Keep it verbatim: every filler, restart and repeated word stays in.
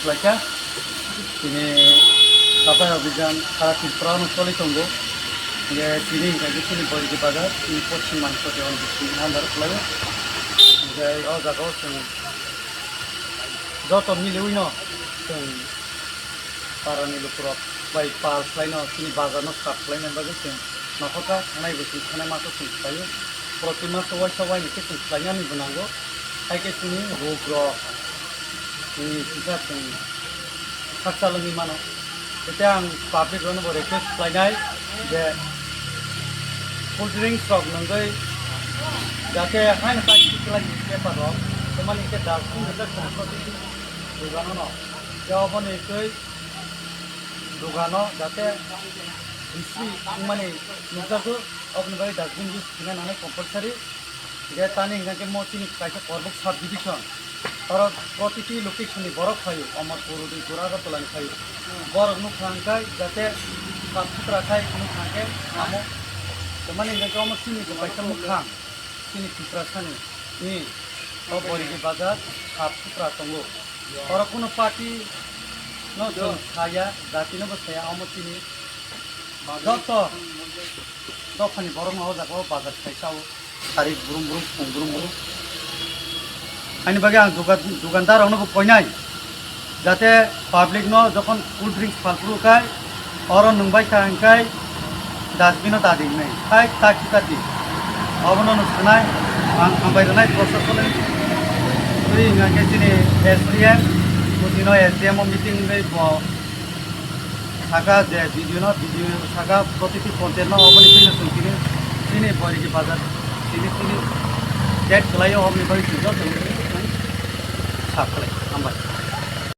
Khlaikha. Chini Saphai Abhijan sara Tripura no choli tongo. Hingkhe chini hingkha khe chini Boirigi Bazar, chini Poschim Manikpatri ni bising under khlaio. Hingkhe o jaga o chwng joto miliwi no chwng para ni lukurok bai pal khlai no, chini bazar no sap khlai na bagwi chwng nokhorka thanai bo chwng thanai maso chwng khlaio. Proti maso waisa waini khe chwng khlai nani bo nango. Hai khe chini rok rok chini kisa chwng khakcha lwngwi mano. Tei ang public rokno bo request khlainai je cool drinks rok nwngwi jate haino tak khlai ni paper rok, tamani khe dustbin rok chwng protiti dogano no. Tei oboni twi dogano jate bisri wngmani nukjago, oboni bagwi dustbin use khaina nanai compulsory. Je tani hingkha khe mo chini kaisa Korbuk sub division, oro protiti location ni borok phaio, Amarpur, Udaipur, Agartala ni phaio. Borok nukha hingkha jate sap sutra khai nukha hingkhe amo. Tamani hingkha khe omo chini bo kaisa mukhang, chini Tiprasani ni o Boirigi Bazar sap sutra tongo. Oro kuno party no chwng saya, jati no bo saya, omo chini joto dophani borok no o jaga o bazar khai chao. Tarik brum brum, phung brum brum. Ani bagwi ang dugan-, dugandar rok no bo koinai, jate public no jokhon cool drinks phalphuru khai, oro nwng bai kha hingkhai dustbin o dadi hinwi khai ta khita di. Obono no sanai ang hambai rwnai proshasoni. Twi hingkha khe chini S D M, butino S D M o meeting wngwi bo saka je video no, video saka protiti content no oboni twi no chwng chini, chini Boirigi Bazar chini chini date khlaio, oboni bagwi chwng joto sap khlai. Hambai.